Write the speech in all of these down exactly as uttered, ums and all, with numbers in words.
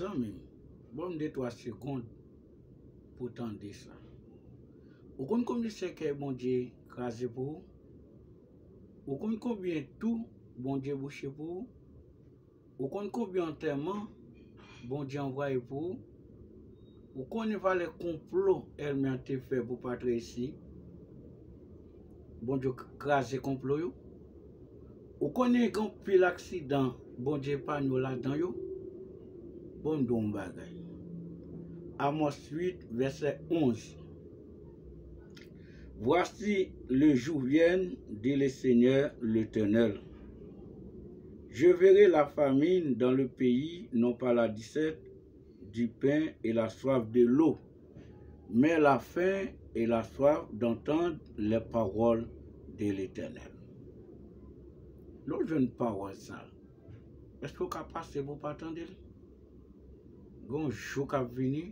Zanmi m, ban m de twa segonn pou tande sa. Ou konn konbyen sèkèy Bondye kraze pou ou? Ou konn konbyen twou Bondye bouche pou ou? Ou konn konbyen antèman Bondye anvwaye pou ou? Ou konnen valè konplo ènmi an te fè pou pa t reyisi? Bondye k-, kraze konplo yo. Ou konnen gen anpil aksidan Bondye epanye w ladan yo? Bon, m di w yon bagay. Amos uit, vèsè onz. Voici, le jour vient, dit le Seigneur l'Éternel. Je verrai la famine dans le pays, non pas la disette du pain et la soif de l'eau, mais la faim et la soif d'entendre les paroles de l'Éternel. Lè w jwenn pawòl sa, èske w ka pase pou w pa tande l? Gen yon jou k ap vini,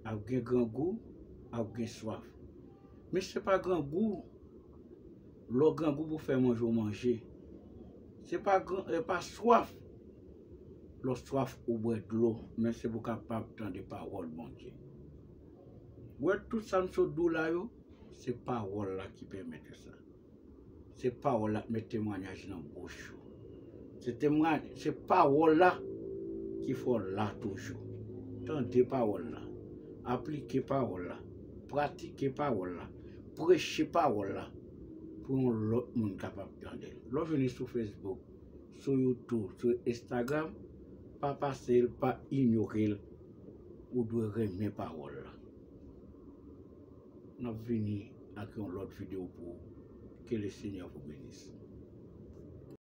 ap gen grangou, ap gen swaf. Men se pa grangou, lè w grangou pou fè manje w manje. Se pa gran, e pa swaf, lè w swaf ou bwè dlo, men se pou w kapab tande pawòl Bondye. Ou wè tout sa m sot di w la yo, se pawòl la ki pèmèt yo sa. Se pawòl la k met temwanyaj nan bouch ou. Se temwanyaj, se pawòl la ki fè w la toujou. Tande pawòl la. Aplike pawòl la. Pratike pawòl la. Preche pawòl la pou yon lòt moun kapab tande l. Lè w vini sou Facebook, sou YouTube, sou Instagram, pa pase l, pa inyore l. Ou dwe renmen pawòl la. N ap vini ak yon lòt videyo pou ou. Que le Seigneur vous bénisse.